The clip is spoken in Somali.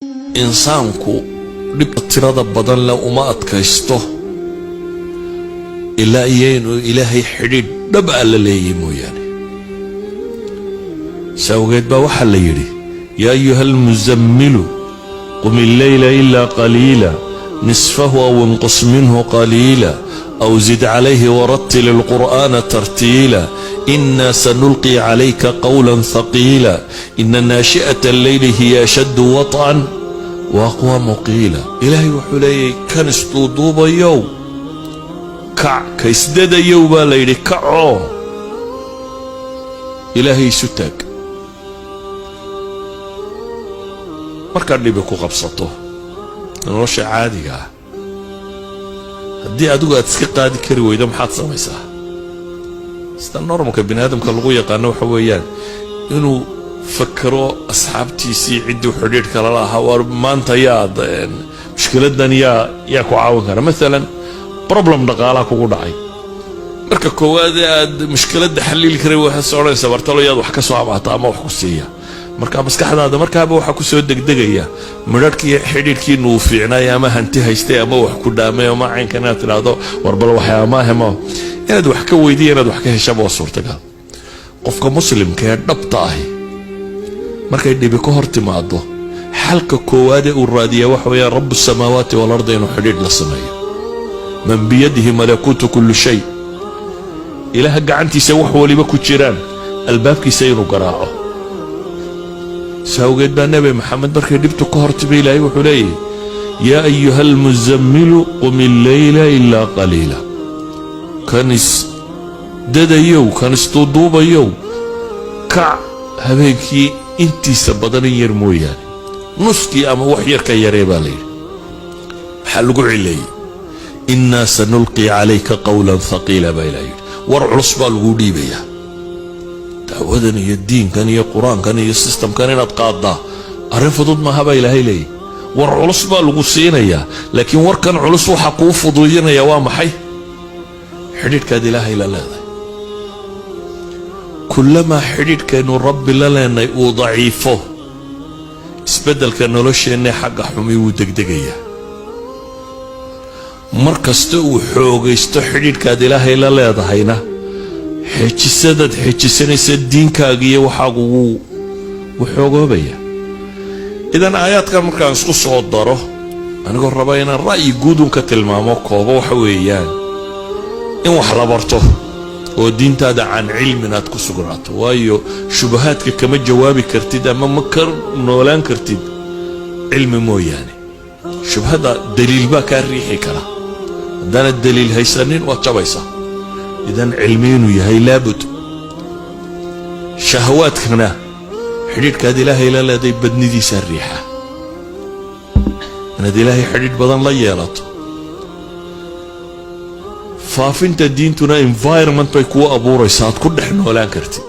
Insaanku dhibta tirada badan leh uma adkaysto ilaa iyo inuu Ilaahay xidhiidh dhab a la leeyahy mooyaane. Sa awgeed baa waxaa la yidhi: يا أيها المزمل قم الليل إلا قليلا، نصفه أو انقص منه قليلا، أو زد عليه ورتل القرآن ترتيلا، إنا سنلقي عليك قولا ثقيلا، إن ناشئة الليل هي أشد وطئا وأقوم قيلا. Ilaahay wuxuu leeyahy: kan isduuduubayow, kac. Ka isdadayow baa la yidhi, kacoo Ilaahay isu taag. Markaad dhibi ku qabsato nolosha caadiga ah, haddii adigu aad iska qaadi kari weydo, maxaad samaysaa? Sida normalka bini aadamka lagu yaqaano waxa weeyaan inuu fakero asxaabtiisii, cidduu xidhiidhka lala ahaa. Waar, maanta yaad mushkiladan yaa ku caawin kara? Maalan, problem dhaqaalaha kugu dhacay, marka koowaad ee aad mushkiladda xalili karay, waxaad odhanaysaa: "Bartalo yaad wax ka soo amaata ama wax ku siiya?" Marka maskaxdaada markaaba waxaa kusoo degdegaya midharhkii xidhiidhkiinu uu fiicnaay ama hanti haystay ama wax ku dhaamay ama caynkan, inaad tidhaahdo: "War, bal waxyaamaahema inaad wax ka weydiya, inaad wax ka heshaba waa suurtagal." Qofka Muslimka ee dhabta ahi markay dhibi ka hor timaado, xalka koowaadee uu raadiyaa waxa weeyaan رب السماوات والأرض inuu xidhiidh la sameeyo، من بيده ملكوت كل شيء، Ilaaha gacantiisa wax waliba ku jiraan, albaabkiisa inuu garaaco. Saawgeed baa Nebi Maxamed markay dhibtu ka hor timi, Ilaahay wuxuu leeyahy: يا أيها المزمل قم الليل إلا قليلا. Kan isdadayow, kan isduuduubayow, kac habeenkii intiisa badan in yar mooyaane, nuskii ama wax yar ka yaree baa layidhi. Maxaa lagu cileeyey? إنا سنلقي عليك قولا ثقيلا baa Ilah yidhi. War culus baa laguu dhiibayaa. Dacwadan iyo diinkan iyo Qur-aankan iyo systemkan inaad qaaddaa arrin fudud maaha baa Ilaahay leeyahy. War culus baa lagu siinayaa, laakiin warkan culus waxa kuu fududinaya waa maxay? Xidhiidhkaad Ilaahay la leedahay. Kullamaa xidhiidhkaynu Rabbi la leenay uu daciifo, isbeddelka nolosheenna xagga xumi wuu degdegayaa. Mar kasta uu xoogaysto xidhiidhkaad Ilaahay la leedahayna, xejisadaad xejisanaysa diinkaaga iyo waxaagu wuu xoogoobaya. Idan, aayaadkan markaan isku soo daro, anigoo raba inaan ra'yi guudun ka tilmaamo koobo, waxa weeyaan in wax la barto oo diintaada can cilmin aad ku sugnaato, waayo shubahaadka kama jawaabi kartid ama ma ka noolaan kartid cilmi mooyaane. Shubhada daliil baa kaa riixi kara. Haddaanad daliil haysanin, waad jabaysaa. Idan, cilmi inuu yahay laabud. Shahawaadkana xidhiidhkaad Ilaahay la leeday badnidiisaa riixa, inaad Ilaahay xidhiidh badan la yeelato. Faafinta diintuna environment bay kuu abuuraysaa aad ku dhex noolaan kartid.